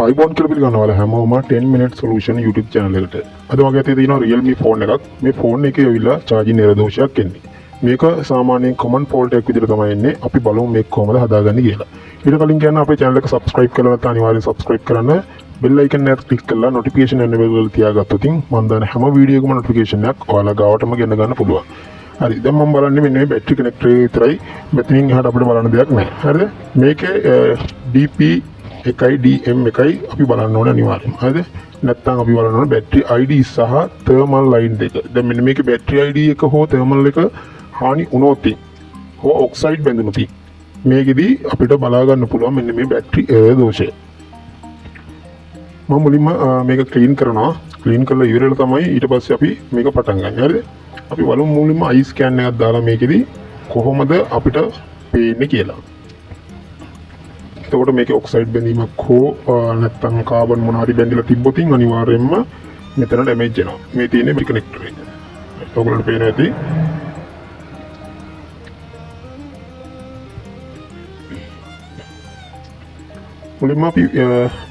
ආයිබෝන් කියලා පිළිගන්නවා ඔයාලා හැමෝම 10 minute solution YouTube channel එකට. අද මගේ අතේ තියෙනවා Realme phone එකක්. මේ ෆෝන් එකේ ඇවිල්ලා charging error දෝෂයක් එන්නේ. මේක සාමාන්‍යයෙන් common fault එකක් විදිහට තමයි එන්නේ. අපි බලමු මේක කොහොමද හදාගන්නේ කියලා. ඊට කලින් කියන්න අපේ channel එක subscribe කරලා නැත්නම් අනිවාර්යෙන් subscribe කරන්න. Bell icon එකත් click කරලා notification enable කරලා තියාගත්තොත් මම දාන හැම වීඩියෝ එකම notification එකක් ඔයාලා ගාවටම ගෙන ගන්න පුළුවන්. හරි, දැන් මම බලන්නේ මෙන්න මේ බැටරි කනෙක්ටර් එක විතරයි. මෙතනින් එහාට අපිට බලන්න දෙයක් නැහැ. හරිද? මේකේ DP එකයි DM එකයි අපි බලන්න ඕනේ අනිවාර්යයෙන්ම. හරිද? නැත්නම් අපි බලන්න ඕනේ බැටරි ID සහ තර්මල් ලයින් දෙක. දැන් මෙන්න මේකේ බැටරි ID එක හෝ තර්මල් එක හානි වුණොත් හෝ ඔක්සයිඩ් බැඳුනොත් මේකෙදි අපිට බලා ගන්න පුළුවන් මෙන්න මේ බැටරි දෝෂය. මම මුලින්ම මේක ක්ලීන් කරනවා. ක්ලීන් කරලා ඉවර වෙලා තමයි ඊට පස්සේ අපි මේක පටන් ගන්න. හරිද? අපි බලමු මුලින්ම අයි ස්කෑන් එකක් දාලා මේකෙදි කොහොමද අපිට පේන්නේ කියලා. එතකොට මේකේ ඔක්සයිඩ් බැඳීමක් හෝ නැත්නම් කාබන් මොන හරි බැඳිලා තිබ්බොත් අනිවාර්යයෙන්ම මෙතන ඩැමේජ් වෙනවා. මේ තියෙන්නේ මේ කනෙක්ටර් එක. ඔයගොල්ලන්ට පේනවා ඇති. මුලින්ම අපි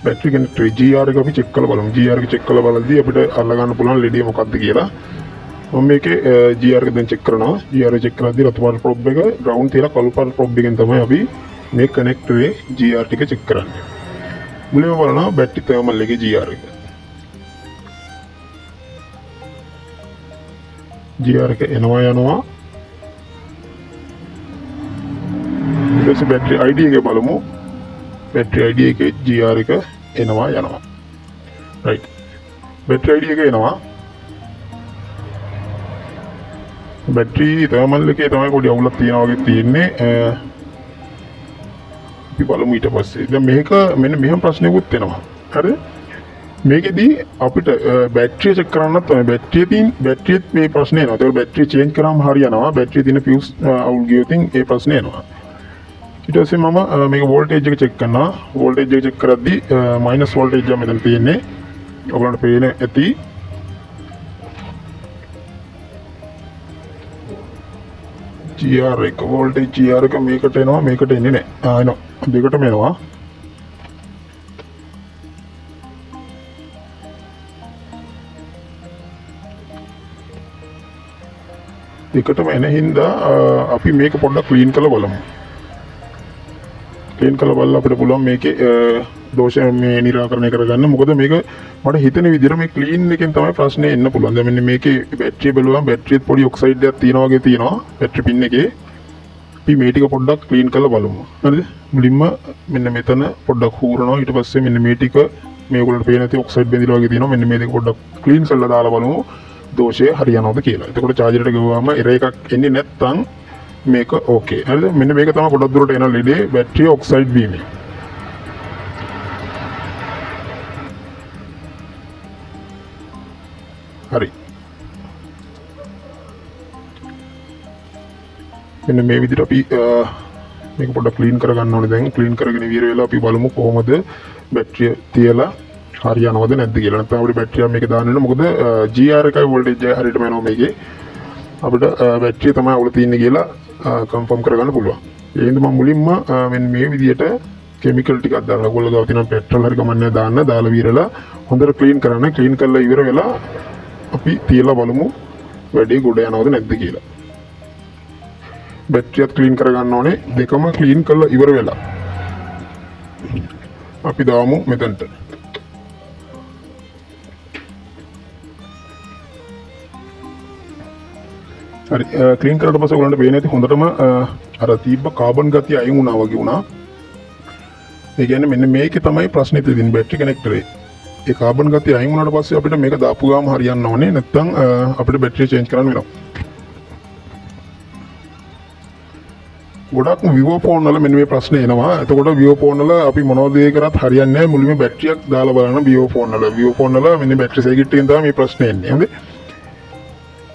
බැටරි කනෙක්ටර් GR එක අපි චෙක් කරලා බලමු. GR එක චෙක් කරලා බලද්දී අපිට අල්ල ගන්න පුළුවන් ලෙඩේ මොකක්ද කියලා. මම මේකේ GR එක දැන් චෙක් කරනවා. GR එක චෙක් කරද්දී රතු පාට ප්‍රොබ් එක ග්‍රවුන්ඩ් තියලා කළු පාට ප්‍රොබ් එකෙන් තමයි අපි මේ කනෙක්ටරේ GR ටික චෙක් කරන්නේ. මුලින්ම බලනවා බැටරි තර්මල් එකේ GR එක. GR එක එනවා යනවා. ඊට පස්සේ බැටරි ID එක බලමු. බැටරි ID එකේ GR එක එනවා යනවා. රයිට්. බැටරි ID එක එනවා. බැටරි තර්මල් එකේ තමයි පොඩි අවුලක් තියෙනවා වගේ තියෙන්නේ. අපි බලමු ඊට පස්සේ. දැන් මේක මෙන්න මෙහෙම ප්‍රශ්නයකුත් එනවා. හරිද? මේකෙදි අපිට බැටරිය චෙක් කරන්නත් ඕනේ. බැටරිය තියෙන බැටරියෙත් මේ ප්‍රශ්නේ එනවා. ඒතකොට බැටරිය චේන්ජ් කරාම හරියනවා. බැටරිය තියෙන ෆියුස් අවුල් ගියොත් ඒ ප්‍රශ්නේ එනවා. ඊට පස්සේ මම මේක වෝල්ටේජ් එක චෙක් කරනවා. වෝල්ටේජ් එක චෙක් කරද්දි මයිනස් වෝල්ටේජ් එක මෙතන තියෙන්නේ. ඔයගොල්ලන්ට පේන ඇති. GR එක වෝල්ටේජ් GR එක මේකට එනවා, මේකට එන්නේ නැහැ. එනවා. දෙකටම එනවා. දෙකටම එන හින්දා අපි මේක පොඩ්ඩක් ක්ලීන් කරලා බලමු. ක්ලීන් කරලා බලලා අපිට පුළුවන් මේකේ දෝෂ මේ නිරාකරණය කරගන්න. මොකද මේක මට හිතෙන විදිහට මේ ක්ලීන් එකෙන් තමයි ප්‍රශ්නේ එන්න පුළුවන්. දැන් මෙන්න මේකේ බැටරිය බලුවම බැටරියෙත් පොඩි ඔක්සයිඩ් එකක් තියෙනවා වගේ තියෙනවා බැටරි පින් එකේ. අපි මේ ටික පොඩ්ඩක් ක්ලීන් කරලා බලමු. හරිද? මුලින්ම මෙන්න මෙතන පොඩ්ඩක් හූරනවා. ඊට පස්සේ මෙන්න මේ ටික මේගොල්ලන්ට පේන ඇති ඔක්සයිඩ් බැඳිලා වගේ තියෙනවා. මෙන්න මේ දෙක පොඩ්ඩක් ක්ලීන් කරලා දාලා බලමු දෝෂය හරියනවද කියලා. එතකොට චාර්ජර් එකට ගිහුවාම එරර් එකක් එන්නේ නැත්නම් මේක ඕකේ. හරිද? මෙන්න මේක තමයි ගොඩක් දුරට එන ලෙඩේ බැටරි ඔක්සයිඩ් වීමෙන්. හරි. මෙන්න මේ විදිහට අපි මේක පොඩ්ඩක් ක්ලීන් කරගන්න ඕනේ. දැන් ක්ලීන් කරගෙන ඉවර වෙලා අපි බලමු කොහොමද බැටරිය තියලා හරියනවද නැද්ද කියලා. නැත්නම් අපිට බැටරිය මේක දාන්න වෙනවා. මොකද GR එකයි වෝල්ටේජ් එකයි හරියටම එනවා මේකේ. අපිට බැටරිය තමයි අවුල තියෙන්නේ කියලා කන්ෆර්ම් කරගන්න පුළුවන්. ඒ හින්දා මම මුලින්ම මෙන්න මේ විදිහට කෙමිකල් ටිකක් දානවා. ඔයගොල්ලෝ ගාව තියෙනවා පෙට්‍රල් හරි කමක් නැහැ දාන්න. දාලා විරලා හොඳට ක්ලීන් කරන්න. ක්ලීන් කරලා ඉවර වෙලා අපි තියලා බලමු වැඩේ ගොඩ යනවද නැද්ද කියලා. බැටරියත් ක්ලීන් කරගන්න ඕනේ. දෙකම ක්ලීන් කරලා ඉවර වෙලා අපි දාමු මෙතනට. හරි, ක්ලීන් කරලා පස්සේ ඔයගොල්ලන්ට පේන ඇති හොඳටම අර තිබ්බ කාබන් ගතිය අයින් වුණා වගේ වුණා. ඒ කියන්නේ මෙන්න මේකේ තමයි ප්‍රශ්නේ තියෙන්නේ බැටරි කනෙක්ටරේ. ඒ කාබන් ගතිය අයින් වුණාට පස්සේ අපිට මේක දාපු ගාම හරියන්න ඕනේ. නැත්නම් අපිට බැටරිය චේන්ජ් කරන්න වෙනවා. ගොඩක්ම Vivo phone වල මෙන්න මේ ප්‍රශ්නේ එනවා. එතකොට Vivo phone වල අපි මොනවද දේ කරත් හරියන්නේ නැහැ. මුලින්ම බැටරියක් දාලා බලන්න Vivo phone වල. Vivo phone වල මෙන්න බැටරි සර්කිට් එකෙන් තමයි මේ ප්‍රශ්නේ එන්නේ. හරිද?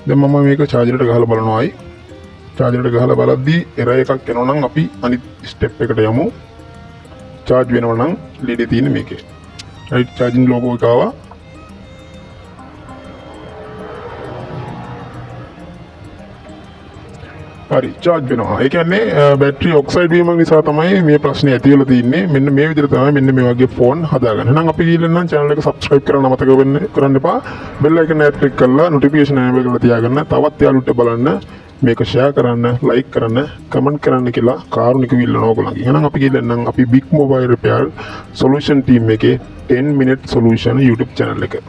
දැන් මම මේක චාර්ජර් එකට ගහලා බලනවා ආයි. චාර්ජර් එකට ගහලා බලද්දී එරර් එකක් එනවා නම් අපි අනිත් ස්ටෙප් එකට යමු. චාර්ජ් වෙනවා නම් ලීඩේ තියෙන්නේ මේකේ. රයිට්, චාර්ජින් ලෝගෝ එක ආවා. හරි, චාර්ජ් වෙනවා. ඒ කියන්නේ බැටරි ඔක්සයිඩ් වීම නිසා තමයි මේ ප්‍රශ්නේ ඇති වෙලා තින්නේ. මෙන්න මේ විදිහට තමයි මෙන්න මේ වගේ ෆෝන් හදාගන්නේ. එහෙනම් අපි ගිහින් නම් channel එක subscribe කරන්න අමතක වෙන්න කරන්න එපා. Bell icon එක ක්ලික් කරලා notification enable කරලා තියාගන්න. තවත් යාළුවන්ට බලන්න, මේක ෂෙයා කරන්න, ලයික් කරන්න, කමෙන්ට් කරන්න කියලා කාරුණිකව ඉල්ලනවා ඔයගොල්ලන්ගෙන්. එහෙනම් අපි ගිහින් නම් අපි Big Mobile Repair Solution team එකේ 10 minute solution YouTube channel එක.